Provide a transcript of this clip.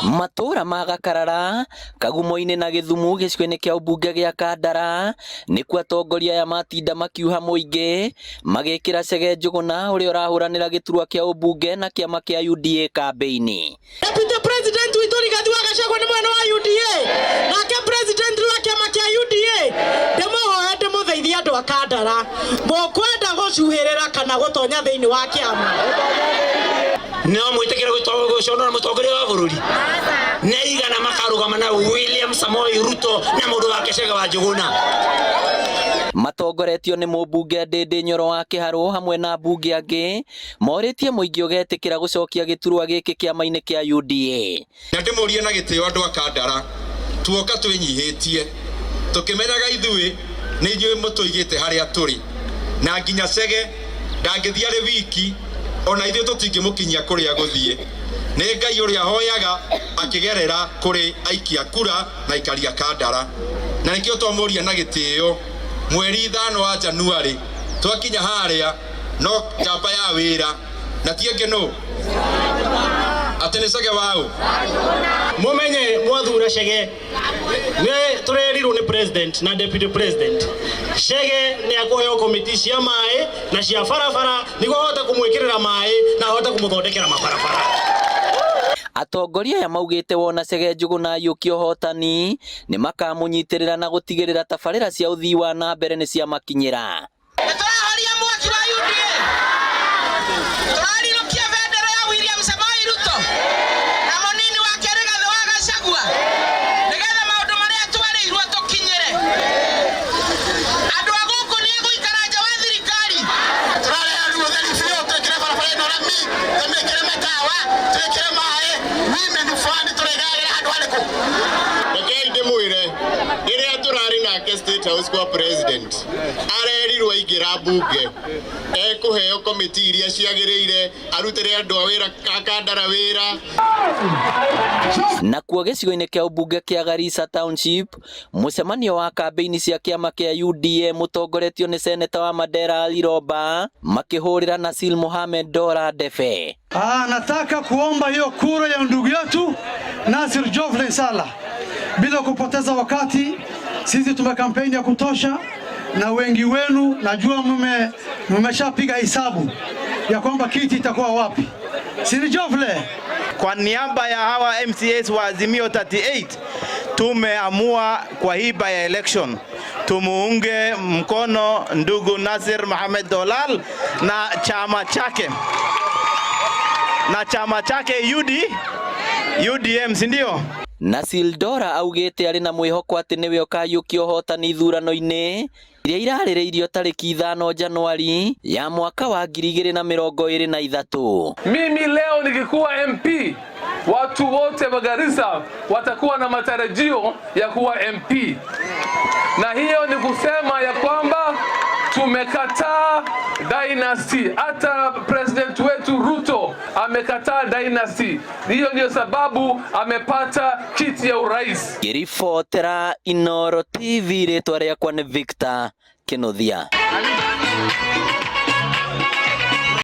Matũũra ma Gakarara, Kagumo-inĩ na Gĩthumu gĩcigo-inĩ kĩa ũmbunge gĩa Kandara nĩkuo atongoria aya matinda makiuha mũingĩ magĩkĩra Chege Njũgũna ũrĩa ũrahũranĩra gĩturwa kĩa ũmbunge na kĩama kĩa UDA kambĩini. Deputy President witũ Rigathi wa Gachagua nĩ mwena wa UDA, nake President wa kĩama kĩa UDA. Ndĩmũhoe ndĩmũtheithie andũ a Kandara, mũkwenda gũcuhĩrĩra kana gũtonya thĩinĩ wa kĩama? No mwĩtĩkĩre gũconora mũtongoria wa bũrũri nĩ igana makarũgama na William Samoei Ruto na mũndũ wake Chege wa Njũgũna. Matongoretio nĩ mũmbunge Ndĩndĩ Nyoro wa Kĩharũ hamwe na ambunge angĩ morĩtie mũingĩ ũgetĩkĩra gũcokia gĩturwa gĩkĩ kĩama-inĩ kĩa UDA. Na ndĩmũrie na gĩtĩo andũ a Kandara, tuoka twĩnyihĩtie tũkĩmenyaga ithuĩ nĩ inyuĩ mũtũigĩte harĩa tũrĩ, na nginya Chege ndangĩthiĩ arĩ wiki, ona ithuĩ tũtingĩmũkinyia kũrĩa gũthiĩ. Nĩ Ngai ũrĩa hoyaga akĩgerera kũrĩ aikia kura na aikari a Kandara, na nĩkĩo twamũria na gĩtĩo mweri 5 wa Januarĩ twakinya harĩa no njamba ya wĩra na ti ĩngĩ nũ atĩ nĩ Chege waũ. Mumenye mwathura Chege nĩ tũrerirwo nĩ president na deputy president Chege nĩ akũheo komiti cia maĩ na cia barabara nĩguo ahote kũmwĩkĩrĩra maĩ na ahote kũmũthondekera mabarabara. Atongoria aya maugĩte wona Chege Njũgũna aiyũkia ũhotani nĩ makamũnyitĩrĩra na gũtigĩrĩra tabarĩra cia ũthii wa na mbere nĩ ciamakinyĩra. Nĩtũrahoria mwaki wa UDA, tũrarirũkia bendera ya William Samoei Ruto na mũnini wake Rigathĩ wa Gachagua nĩgetha maũndũ marĩa twarĩirwo tũkinyĩre. Andũ a gũkũ nĩ agũikara nja wa thirikari. Tũrareha rĩu ũtheri biũ, twĩkĩre barabara ĩno rami, tũmĩkĩre matawa, twĩkĩre maĩ, women fund tũrĩgayagĩra handũ harĩkũ? Rekei ndĩmwĩre, rĩrĩa tũrarĩ nake State House kwa president, arerirwo aingĩra mbunge ekũheo komiti iria ciagĩrĩire, arutĩre andũ a wĩra a Kandara wĩra. Nakuo gĩcigo-inĩ kĩa ũmbunge kĩa Garissa Township, mũcemanio wa kambĩini cia kĩama kĩa UDA mũtongoretio nĩ seneta wa Mandera Ali Roba makĩhũrĩra Nasil Mohamed Dora ndebe. Nataka kuomba hiyo kura ya ndugu yetu Nasir Joflin Sala bila kupoteza wakati. Sisi tume kampeni ya kutosha na wengi wenu najua mmeshapiga hesabu ya kwamba kiti itakuwa wapi. Si ni Jofle? Kwa niaba ya hawa MCAs wa Azimio 38 tumeamua kwa hii by election tumuunge mkono ndugu Nasir Mohamed Dolal na chama chake. Na chama chake UDM, si ndio? Nasil Dora augĩte arĩ na mwĩhoko atĩ nĩwe ũkaiyũkia ũhotani ithurano-inĩ iria irarĩrĩirio tarĩki 5 Januari ya mwaka wa 2023. Mimi leo nikikuwa MP, watu wote wa Garissa watakuwa na matarajio ya kuwa MP. Na hiyo ni kusema ya kwamba tumekataa dynasty. Hata president wetu Ruto amekataa dynasty. Hiyo ndio sababu amepata kiti ya urais. Ngĩribotera Inooro TV, rĩtwa rĩakwa nĩ Victor Kinuthia.